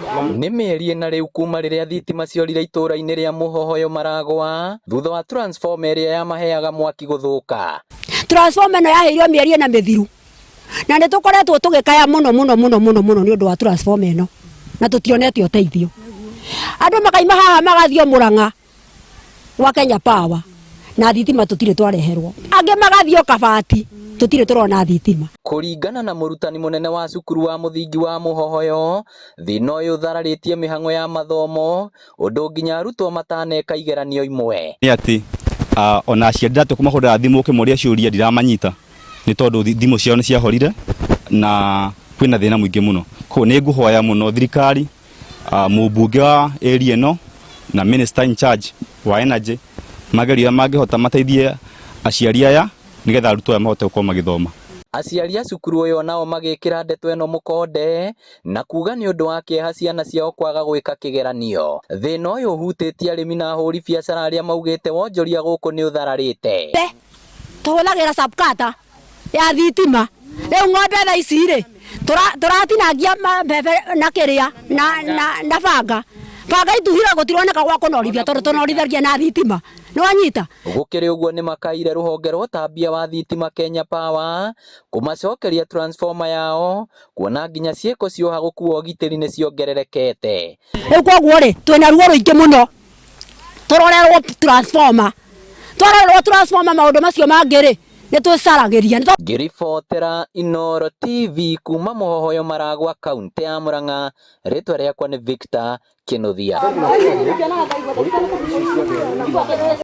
Nĩ mĩeri ĩna rĩu kuma rĩrĩa thitima ciorire itũũra-inĩ rĩa Mũhohoyo Maragwa thutha wa transformer ĩrĩa yamaheaga mwaki gũthũka. Transformer ĩno yaheirwo mĩeri ĩna mĩthiru na nĩ tũkoretwo tũgĩkaya mũno mũno mũno mũno mũno nĩ ũndũ wa transformer ĩno na tũtionete ũteithio. Andũ makaima haha magathiĩ Mũrang'a gwa Kenya Power na thitima tũtirĩ twareherwo, angĩ magathiĩ o Kabati tũtirĩ tũrona thitima. Kũringana na mũrutani mũnene wa cukuru wa mũthingi wa Mũhohoyo, thĩna ũyũ ũthararĩtie mĩhang'o ya mathomo ũndũ nginya arutwo mataneka igeranio imwe. Nĩ atĩ ona aciari ndatua kũmahũrĩra thimũ ũkĩmoria ciũria ndiramanyita nĩ tondũ thimũ ciao nĩ ciahorire na kwĩna thĩna mũingĩ mũno. Koguo nĩ ngũhoya mũno thirikari, mũmbunge wa area ĩno na minister in charge wa energy magerie ũrĩa mangĩhota mateithie aciari aya nĩgetha arutwo aya mahote gũkorwo magĩthoma. Aciari a cukuru ũyũ nao magĩkĩra ndeto ĩno mũkonde na kuga nĩ ũndũ wa kĩeha ciana ciao kwaga gwĩka kĩgeranio. Thĩna ũyũ ũhutĩtie arĩmi na ahũri biacara arĩa maugĩte wonjoria gũkũ nĩ ũthararĩte. Tũhũthagĩra subkata ya thitima rĩu ng'ombe thaa ici rĩ tũratinangia mbembe na kĩrĩa na banga banga ituhire gũtironeka gwa kũnorithia tondũ tũnorithagia na thitima nĩwanyita. Gũkĩrĩ ũguo nĩ makaire rũhonge rwa ũtambia wa thitima Kenya Power kũmacokeria transformer yao kuona nginya ciĩko cioha gũkua ũgitĩri nĩ ciongererekete. Rĩu koguo rĩ twĩna ruo rũingĩ mũno tũrorerwo transformer, twarorerwo transformer maũndũ macio mangĩ rĩ nĩ twĩcaragĩria. Ngĩribotera Inooro TV kuma Mũhohoyo Maragwa kaunti ya Murang'a, rĩtwa rĩakwa nĩ Victor Kinuthia.